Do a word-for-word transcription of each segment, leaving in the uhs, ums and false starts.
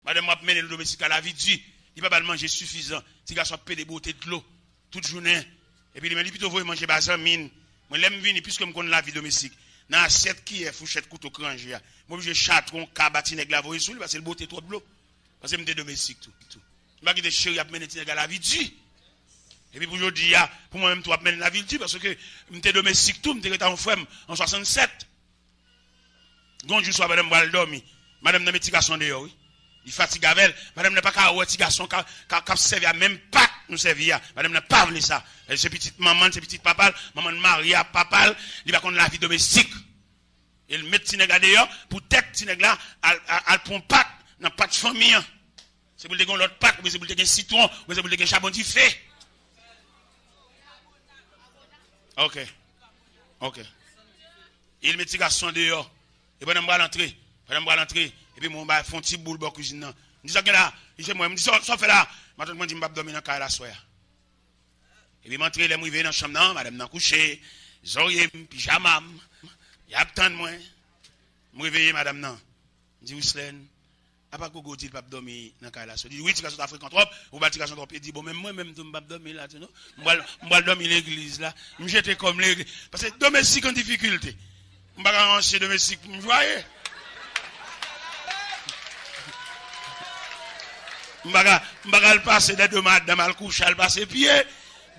Madanm mwen ap mennen l domestik la, lavi di. Li pa ba l manje sifizan. Ti gason ap pede bwote dlo tout jounen. Epi li menm, li pito voye manje ba zanmi l. Mwen, lè m vini, piske m konn lavi domestik, nan asyèt, kiyè, fouchèt, kouto k ranje a, m oblije chatwon, kaba ti nèg la voye sou li, paske l bwote twòp dlo. Paske m te domestik tou. M pa kite cheri ap mennen ti nèg la lavi di. Epi pou jodi a, pou mwen menm tou ap mennen lavi di, paske m te domestik tou, m te ret a yon frè m an swasannsèt. Gon jou swa, madanm pral dòmi. Madanm nan met ti gason deyò, wi. Li fatige avè l. Madanm nan pa ka wè ti gason ka, ka, k ap sèvi a menm pa k nou sèvi a. Madanm nan pa vle sa. Se pitit manman l, se pitit papa l. Manman l marye a papa l. Li pa konn lavi domestik. E l met ti nèg la deyò, poutèt ti nèg la al, al, al pran pa k nan pa k fanmi an. Se pou l te gen yon lòt pa k, oubyen se pou l te gen sitwon, oubyen se pou l te gen chabon dife. Ok. Ok. E l met ti gason deyò. E pandan m pral antre, pandan m pral antre, epi mwen ba fè yon ti boul bò kwizin nan. M di, "Sa k gen la?" Li se mwen. M di, "Sa, sa w fè la?" Matant mwen di, "M p ap dòmi nan kay la aswè a." Epi m antre, lè m rive nan chanm nan, madanm nan kouche, zòrye m, pijama m, y ap tann mwen. M reveye madanm nan. M di, "Wislèn, apa Gogo di l p ap dòmi nan kay la?" Li di, "Wi, ti gason ta frekan twòp, ou ba ti gason twòp." Li di, "Bon, men mwen menm tou, m p ap dòmi la tou, non. M pral, m pral dòmi legliz la." M jete kò m legliz. Paske domestik an difikilte. M pa ka ranse domestik pou m jwaye. M pa ka, m pa ka al pase dè do madanm, al kouche, al pase pye.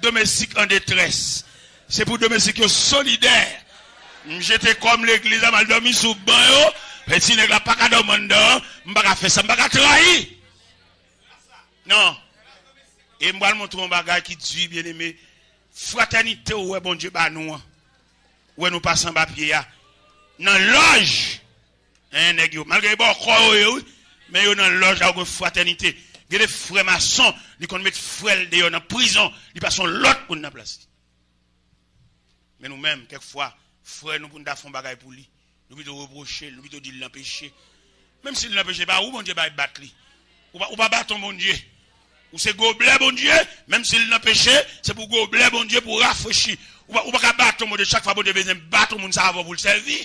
Domestik an detrès. Se pou domestik yo solidè. M jete kò m legliz la, m al dòmi sou ban yo. Men ti nèg la pa ka dòmi anndan. M pa ka fè sa, m pa ka trayi. Non. E m pral montre yon bagay ki di, byeneme. Fratènite ou wè Bondye ba nou an. Ou wè nou pase anba pye a. Nan lòj. Hein, nèg yo. Malgre bòkò yo ye, wi. Men yo nan lòj la, ou gen fratènite. Gen de frè mason, li konn met frè l deyò nan prizon. Li pase yon lòt moun nan plas li. Men nou menm, kèk fwa, frè nou pou n ta fè yon bagay pou li. Nou pito repwoche l, nou pito di l nan peche. Menm si l nan peche, pa ou Bondye bay bat li. Ou pa, ou pa baton Bondye. Ou se goblè Bondye, menm si l nan peche, se pou goblè Bondye pou rafrechi. Ou pa, ou pa ka baton Bondye, chak fwa Bondye bezwen baton moun sa avè w pou l sèvi.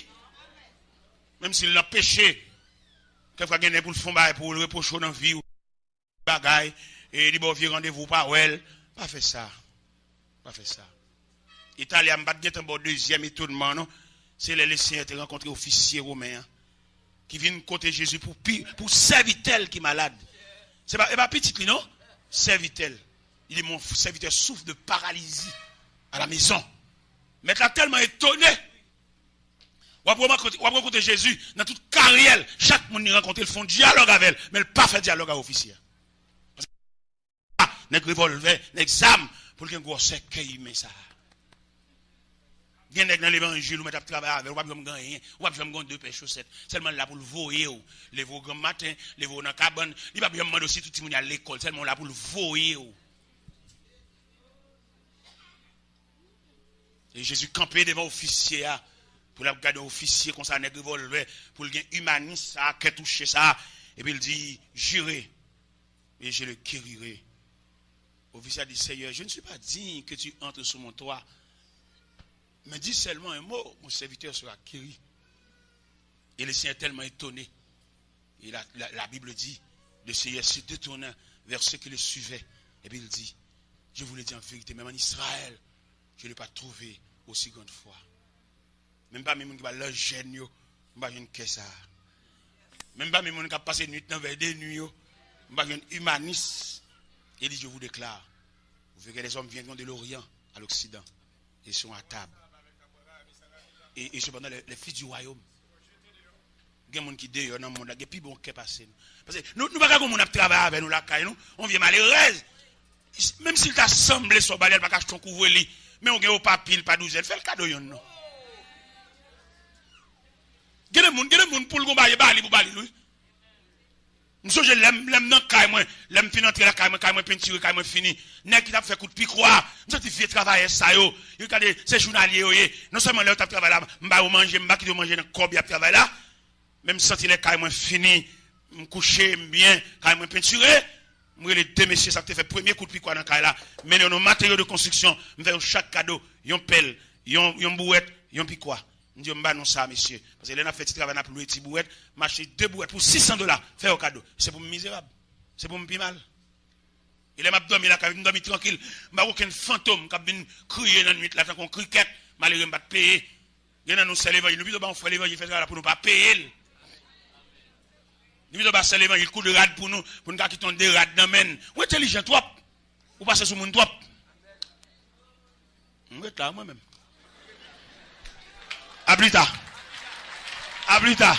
Menm si l nan peche, kèk fwa gen nèg pou l fè yon bagay pou w, l repwoche w nan vi w. Bagay, e li ba w vye randevou, ou pa wè l. Pa fè sa. Pa fè sa. Italya, m pa t gentan ba w dezyèm etonman, non. Se lè Lesenyè te rankontre ofisye women an, ki vin kote Jezi pou pi, pou sèvitè l ki malad. Se pa, e pa pitit li, non. Sèvitè l. Il dit, mon serviteur souffre de paralysie à la maison. Mèt la tèlman etone. W ap rankontre, w ap rankontre Jezi nan tout karyè l. Chak moun li rankontre, l fè yon dyalòg avè l, men l pa fè dyalòg ak ofisye a. Paske nèg revòlvè, nèg zam, pou l gen gwosè kè imen sa a. Gen nèg nan levanjil, ou mèt ap travay avè l, ou p ap janm gen anyen, ou p ap janm gen yon de pè chosèt. Sèlman l la pou l voye w. Leve w granm maten, leve w nan kabann, li p ap janm mande w si tout timoun yo al lekòl, sèlman w la pou l voye w. E Jezi kanpe devan ofisye a, pou l ap gade yon ofisye konsa, nèg revòlvè, pou l gen imanis sa, kè touche sa, epi l di, jure, et je le guérirai. Ofisye a di, Seigneur, je ne suis pas digne que tu entres sous mon toit, mais dis seulement un mot, mon serviteur sera guéri. Et le Seigneur est tellement étonné. Et la, la, la Bible dit, le Seigneur se détourna vers ceux qui le suivaient. Et puis il dit, je vous le dis en vérité, même en Israël, je n'ai pas trouvé aussi grande foi. Menm pami moun ki pral nan jèn yo, m pa jwenn kè sa a. Menm pami moun k ap pase nuit nan vèy de nuit yo, m pa jwenn imanis. Et il dit, je vous déclare, vous verrez les hommes viendront de l'Orient à l'Occident et seront à table. Et, et cependant, les, les fils du royaume. Gen moun ki deyò nan mond la, gen pi bon kè pase nou. Paske nou, nou pa ka gon moun ap travay avè nou lakay nou, yon vye malerèz. Menm si l ta sanble sa w ba li a, l pa ka achte yon kouvre li. Men w gen yo pa pil, pa douzèn, fè l kado yonn non. Gen de moun, gen de moun pou l gon bagay, ba li pou ba li l, wi. M sonje lè m, lè m nan kay mwen, lè m fin antre lakay mwen, kay mwen pentire, kay mwen fini. Nèg ki t ap fè kout pikwa, m santi vye travayè sa yo. Yo gade, se jounalye yo ye. Non sèlman lè yo t ap travay la, m ba yo manje, m pa kite yo manje nan kòb y ap travay la. Men m santi lè kay mwen fini, m kouche, m byen, kay mwen pentire. M rele de mesye sa k te fè premye kout pikwa nan kay la. Mennen yo nan materyo de konstriksyon. M fè yo chak kado, yon pèl, yon, yon bouwèt, yon pikwa. M di yo, "M ba nou sa, mesye. Paske lè n ap fè ti travay, n ap lwe ti bouwèt, m achte de bouwèt pou sis san dola, fè yo kado. Se pou m mizerab. Se pou m pi mal. E lè m ap dòmi lakay, m dòmi trankil. M pa okenn fantom k ap vin kriye nan nwit la tankou yon krikèt. Malere, m pa t peye." Gen nan nou sè levanjil, nou pito ba yon frè levanjil fè travay la pou nou pa peye l. Nou pito ba sè levanjil koud rad pou nou, pou nou ka kite yon de rad nan men n. Ou entèlijan twòp. Ou pase sou moun twòp. M ret la, mwen menm. A pli ta. A pli ta.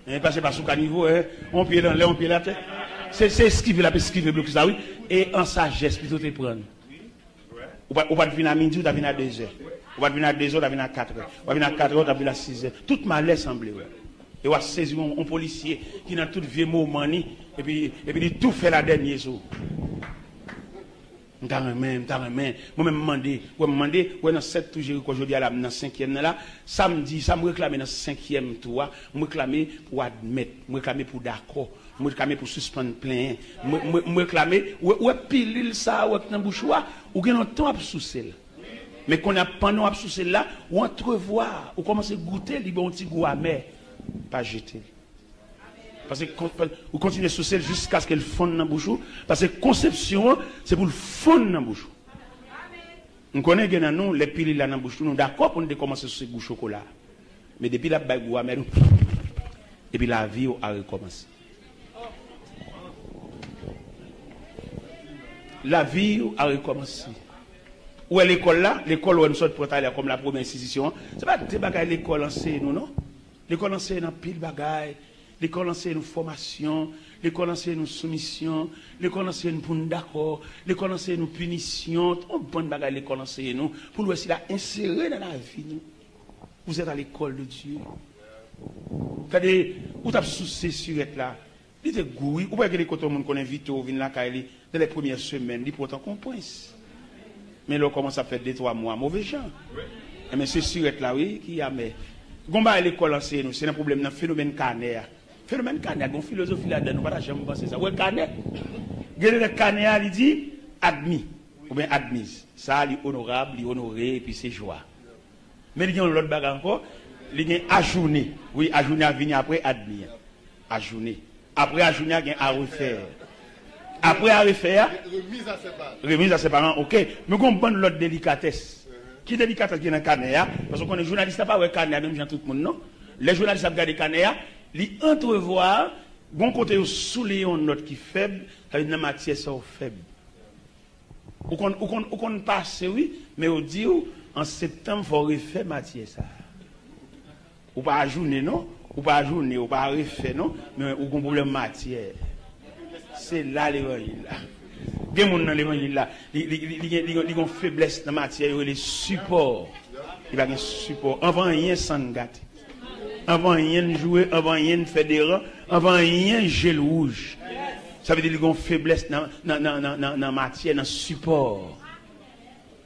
Hein, pase pa sou kanivo, hein. On pye l anlè, on pye l atè. Se, se eskive l ap eskive blokis la, wi. E an sajès, pito te pran l. Ou pa, ou pa t vin a midi, ou ta vin a dezè. Ou pa t vin a dezè, ou ta vin a katrè. Ou pa vin a katrè, ou ta vin a sizè. Tout malè sanble w. E w a sezi yon, yon polisye ki nan tout vye moman ni, epi, epi li tou fè la dènye sou. M ta renmen, m ta renmen. Mwen menm m mande, wè m mande, wè nan sèt tou Jeriko jodi a la, m nan senkyèm nan la. Sa m di, sa m reklame nan senkyèm tou a, m reklame pou admèt, m reklame pou dakò, m reklame pou sispann plenyen. M, m, m reklame, wè, wè pilil sa a, wè k nan bouch ou a, ou gen lontan w ap souse l. Men kounye a pandan w ap souse l la, ou antrevwa, ou kòmanse goute, li ba w yon ti gou amè. Pa jete l. Paske kon- pa- ou kontinye souse l jiskaske l fonn nan bouch ou. Paske konsepsyon an, se pou l fonn nan bouch ou. M konnen gen nan nou, lè pilil la nan bouch nou, nou dakò pou n te kòmanse souse gou chokola. Men depi l ap bay gou amè nou, epi lavi w a rekòmanse. Lavi w a rekòmanse. Ou wè lekòl la, lekòl ou wè m sot pran talè a kòm la premyè enstitisyon an, se pa de bagay lekòl anseye nou, non. Lekòl anseye n anpil bagay. Lekòl anseye nou fòmasyon. Lekòl anseye nou soumisyon. Lekòl anseye nou pou n dakò. Lekòl anseye nou pinisyon. Yon bann bagay lekòl anseye nou pou l wè si l a ensere nan lavi nou. Vous êtes à l'école de Dieu. Gade, ou t ap souse sirèt la. Li te gou, wi. Ou pa gen kote yon moun konn envite w vin lakay li, nan lè premyè semèn, li pran w tankou yon prens. Men lè w kòmanse ap fè de twa mwa move jan, enben se sirèt la, wi, ki amè. Gon bagay lekòl anseye nou, se nan pwoblèm nan fenomèn kanè a. Fenomèn kanè a, gon filozofi ladan, nou pa ta janm panse sa. Ou wè kanè? Gen lè kanè a, li di admi, oubyen admiz. Sa a, li onorab, li onore, epi se jwa. Men li gen yon lòt bagay ankò, li gen ajoune. Wi, ajoune a vini apre admi an. Ajoune. Apre ajoune a gen a refè. Apre a refè a, remiz a se paran. Remiz a se paran, oke. Men gon bann lòt delikatès. Ki delikatès gen nan kanè a? Paske w konnen jounalis la pa wè kanè a menm jan tout moun, non. Lè jounalis la ap gade kanè a, li antrevwa gon kote yo souliye yon nòt ki fèb, sa vle di nan matyè sa w fèb. Ou konn, ou konn, ou konn pase, wi, men yo di w, an septanm, fò w refè matyè sa a. Ou pa ajoune, non. Ou pa ajoune, ou pa refè, non. Men ou gon pwoblèm matyè. Se la levanjil la. Gen moun nan levanjil la, li, li, li, li gen, li, gen- li gen yon feblès nan matyè, yo rele sipò. Li pa gen sipò. Anvan anyen, san n gate. Anvan anyen n joure, anvan anyen n fè deran, anvan anyen je l wouj. Sa vle di li gen yon feblès nan, nan, nan, nan, nan, nan matyè, nan sipò.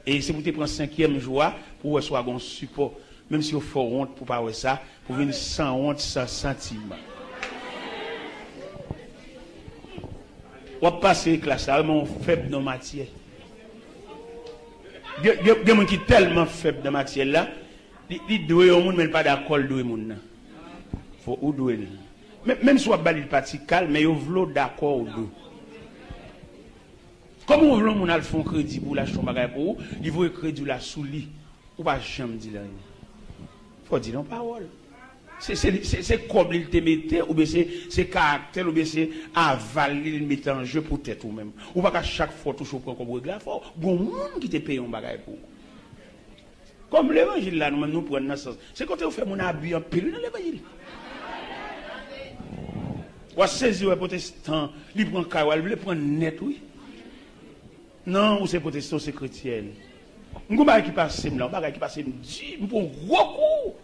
E se pou te pran senkyèm jou a pou w wè si w a gen yon sipò. Menm si yo fè w wont pou w pa wè sa, pou w vin sanwont, san santiman. W ap pase klas la, men w fèb nan matyè. Gen, gen, gen moun ki tèlman fèb nan matyè l la, li, li dwe yon moun, men l pa dakò l dwe moun nan. Fò ou dwe l. Men, menm si w ap ba li l pa ti kal, men yo vle w dakò w dwe. Kòman w vle yon moun al fè yon kredi pou l achte yon bagay pou ou, li voye kredi w la sou li, ou pa janm di l anyen. Fò w di l yon pawòl. Se, se, se, se kòb li l te mete, oubyen se, se karaktè l, oubyen se aval li l mete an je pou tèt ou menm. Ou pa ka chak fwa w touche w pran kòb regle a, fò w gon moun ki te peye yon bagay pou ou. Kòm levanjil la, nou menm nou pran nan sans. Se kote yo fè moun abi anpil wi nan levanjil. W a sezi wè pwotestan, li pran kay, w a l vle pran nèt wi. Non, ou se pwotestan, ou se kretyèn. M gon bagay ki pase m la, yon bagay ki pase m di, m pran yon gwo kou.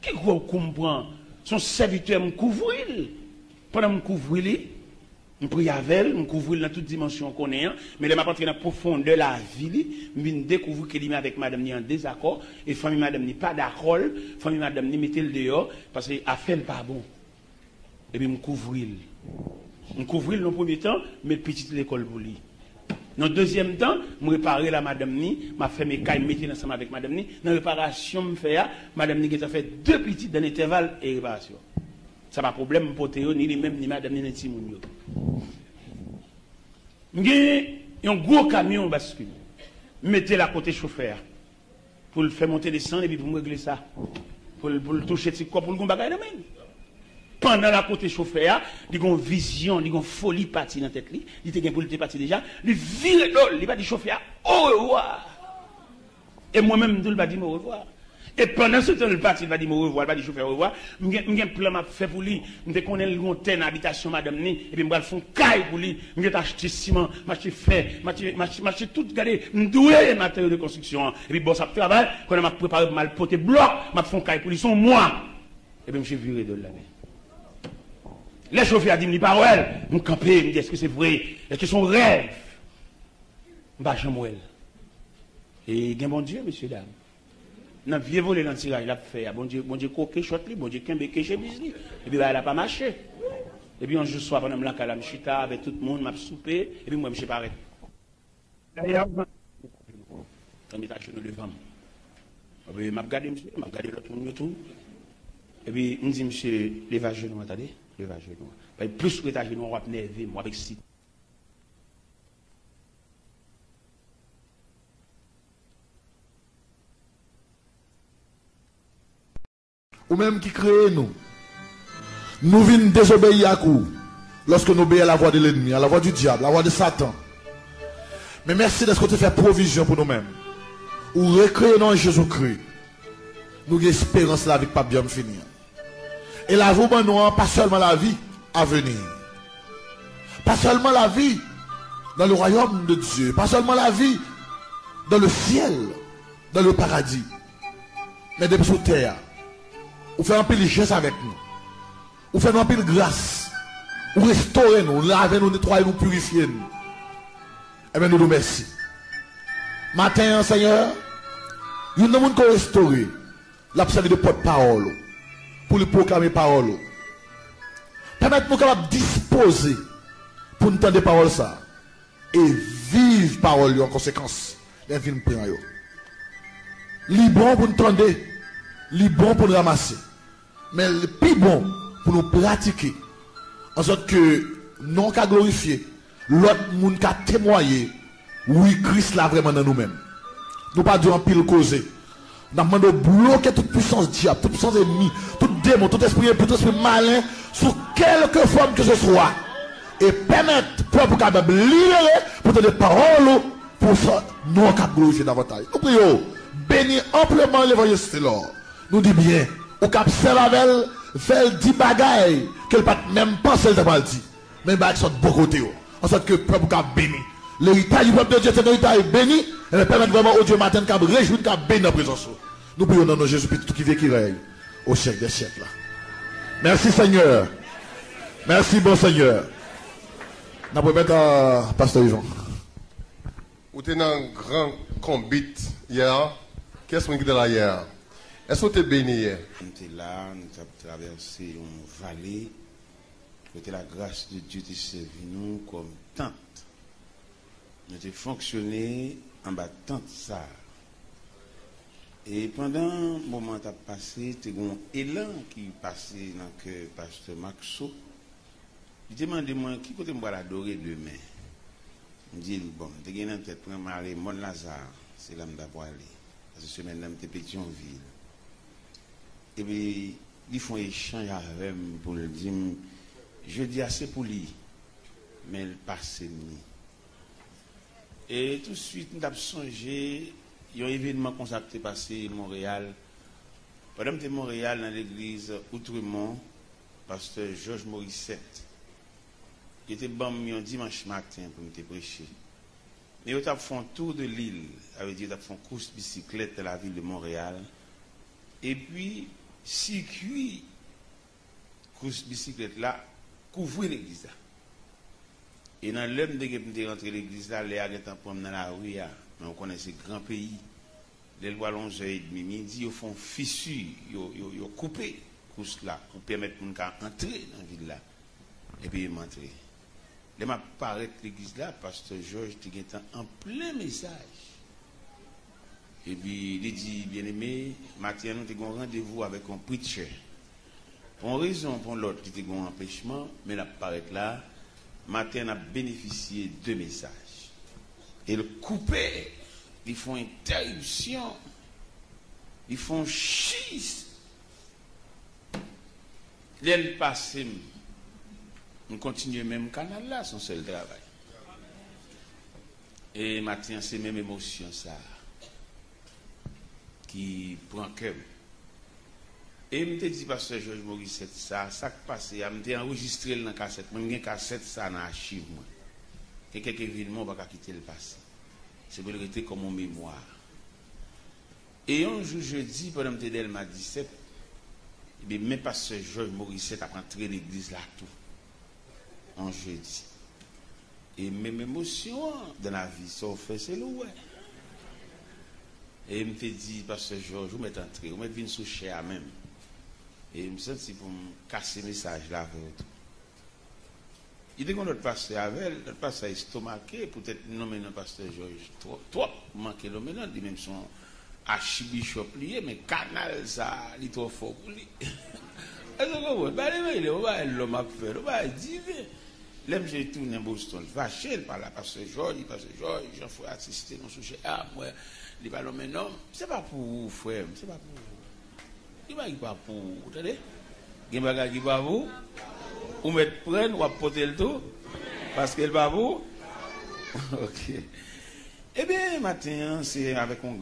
Ki gwo kou m pran? Se yon sèvitè m kouvri l. Pandan m kouvri li, m priye avè l, m kouvri l nan tout dimansyon w konnen an, men lè m ap antre nan pwofondè lavi li, m vin dekouvri ke li menm avèk madanm li an dezakò, e fanmi madanm li pa dakò l, fanmi madanm li mete l deyò, paske afè l pa bon. Epi m kouvri l. M kouvri l nan premye tan, m met pitit lekòl pou li. Nan dezyèm tan, m repare la madanm ni, m ap fèmen kay, m mete l ansanm avèk madanm ni. Nan reparasyon m fè a, madanm ni gentan fè de pitit dan entèval e reparasyon. Sa pa pwoblèm, m pote yo, ni li menm, ni madanm ni, ni timoun yo. M gen yon gwo kamyon baskil. M mete l akote chofè a. Pou l fè monte desann epi pou m regle sa. Pou l, pou l touche ti kòb, pou l gon bagay nan men l. Pandan l akote chofè a, li gon vizyon, li gon foli pati nan tèt li. Li te gen pou l te pati deja. Li vire do l, li pa di chofè a orevwa. E mwen menm, m tou, li pa di m orevwa. E pandan se tan, l pati, l pa di m orevwa, l pa di chofè orevwa. M gen, m gen plan m ap fè pou li. M te konnen l gen yon tè nan abitasyon madanm ni, epi m pral fè yon kay pou li. M gentan achte siman, m achte fè, m achte, m achte, m achte tout, gade, m dwe materyo de konstriksyon an. Epi bòs ap travay, kounye a m ap prepare pou m al pote blòk, m ap fè yon kay pou li, se yon mwa. Epi misye vire do l lage. Lè chofè a di m li pa wè l, m kanpe, m di, èske se vre? Èske se yon rèv? M pa janm wè l. E gen Bondye, mesye dam. Nan vye vole nan tiraj l ap fè a, Bondye, Bondye koke chòt li, Bondye kenbe ke chemiz li. Epi bagay la pa mache. Epi yon jou swa, pandan m lakay la, m chita avèk tout moun, m ap soupe, epi m wè misye parèt. Dayè, m met ajenou devan m. Epi m ap gade misye, m ap gade lòt moun yo tou. Epi m di misye, leve ajenou an, tande, leve ajenou an. Paske plis ou ret ajenou an, w ap nève m, w ap eksite. Ou menm ki kreye nou. Nou vin dezobeyi ak ou lòske nou obeyi a la vwa de lènmi, a la vwa di dyab, la vwa de Satan. Men mèsi dèske w te fè pwovizyon pou nou menm. Ou rekreye nou an Jezikri. Nou gen esperans lavi k p ap janm fini an. E lavi w ban nou an, pa sèlman lavi a vini. Pa sèlman lavi dans le royaume de Dieu. Pa sèlman lavi dans le ciel, dans le paradis. Men depi sou tè a, ou fè anpil jès avèk nou. Ou fè nou anpil gras. Ou restore nou, ou lave nou, netwaye nou, pirifye nou. Ebyen, nou di w mèsi. Maten an, Senyè, youn nan moun ke w restore, l ap sèvi de pòtpawòl ou pou li pwoklame pawòl ou. Pèmèt nou kapab dispoze pou n tande pawòl sa a e viv pawòl yo an konsekans lè n fin pran yo. Li bon pou n tande, li bon pou n ranmase, men li pi bon pou nou pratike, ansòt ke non w ka glorifye, lòt moun ka temwaye, wi, Kris la vrèman nan nou menm. Nou pa di w anpil koze. N ap mande w bloke tout pwisans dyab, tout pwisans ènmi, tout demon, tout espri enpi, tout espri malen sou kèlke fòm ke se swa. E pèmèt pèp ou kapab libere pou tande pawòl ou, pou sa non w k ap glorifye davantaj. Nou priye w, beni anpleman levanjil Stelor. Nou di byen, ou k ap sèvi avè l, fè l di bagay ke l pa t menm panse l ta pral di. Men bagay ki sot bò kote yo. Ansòt ke pèp ou ka beni. Leritaj di pèp de Dye se yon eritaj beni. Ebyen, pèmèt vrèman, o Dye, maten n ka rejwi, n ka beni nan prezans ou. Nou priye w nan non Jezi, Pitit ou ki viv e ki rèy o syèk dè syèk la. Mèsi, Senyè. Mèsi, bon Senyè. N ap remèt a pastè Yvon. Ou te nan gran konbit yè a. Kiyès moun ki te la yè a? Èske w te beni yè? M te la, nou t ap travèse yon vale kote lagras de Dye te sèvi nou kòm tant. Nou te fonksyone anba tant sa a. E pandan moman an t ap pase, te gen yon elan ki pase nan kè pastè Maxo. Li te mande mwen ki kote m pral adore demen. M di l, bon, m te gen nan tèt mwen, m ale Mòn Laza, se la m ta pwale. Paske semèn nan, m te Petyonvil. Epi, li fè yon echanj avè m pou l di m, jodi a se pou li, men l pase m li. E touswit, m t ap sonje yon evènman konsa k te pase Monreyal. Pandan m te Monreyal nan legliz Outremont, pastè Georges Morissette, yo te ban m yon dimanch maten pou m te preche. Men yo t ap fè yon tour de l'île, sa vle di yo t ap fè yon kous bisiklèt nan lavil de Montréal. Epi, sikui kous bisiklèt la kouvri legliz la. E nan lè m te gen pou m te rantre legliz la, lè a gentan pran m nan lari a. Men ou konnen se gran peyi. Lè l pral onzè edmi midi, yo fè yon fisi, yo, yo, yo koupe kous la pou pèmèt moun ka antre nan vil la. Epi m antre. Lè m ap parèt legliz la, pastè Jòj te gentan an plen mesaj. Epi li di, "Byeneme, maten an nou te gen yon randevou avèk yon preacher. Pou yon rezon ou pou yon lòt, li te gen yon anpèchman, men l ap parèt la. Maten an n ap benefisye de mesaj." E l koupe, li fè yon entèripsyon, li fè yon chis. Lè l pase m, m kontinye menm kanal la, se yon sèl travay. E maten an, se menm emosyon sa a. ki pran kè m. E m te di pastè Jòj Morisèt sa, sa k pase a, m te anrejistre l nan kasèt mwen, m gen kasèt sa nan achiv mwen. Gen kèk evenman ou pa ka kite l pase. Se pou l rete kòm yon memwa. E yon jou jedi, pandan m te Dèlma disèt, ebyen, men pastè Jòj Morisèt ap antre legliz la tou. Yon jedi. E menm emosyon an, dans la vie, sa w fè, se li w wè. E m te di, pastè Jòj, ou mèt antre, ou mèt vin sou chè a menm. E m santi pou m kase mesaj la avè w tou. Li te gen lòt pastè avè l, lòt pastè a estomake, poutèt m nonmen non pastè Jòj twòp, twòp, m manke nonmen non, li menm se yon achibichòp li ye, men kanal sa, li twò fò pou li. Èske w konprann? Bagay li rele, yon bagay lòm ap fè, yon bagay diven. Lè misye tounen Boston, l fache, l pale a pastè Jòj, li, pastè Jòj, jan frè a asiste nou sou chè a, m wè li pa nonmen non m. Se pa pou ou, frè m, se pa pou ou. Gen bagay ki pa pou ou, ou tande? Gen bagay ki pa pou ou. Ou mèt pran l, w ap pote l tou, paske l pa pou ou. Ok. Ebyen, maten an, se avèk yon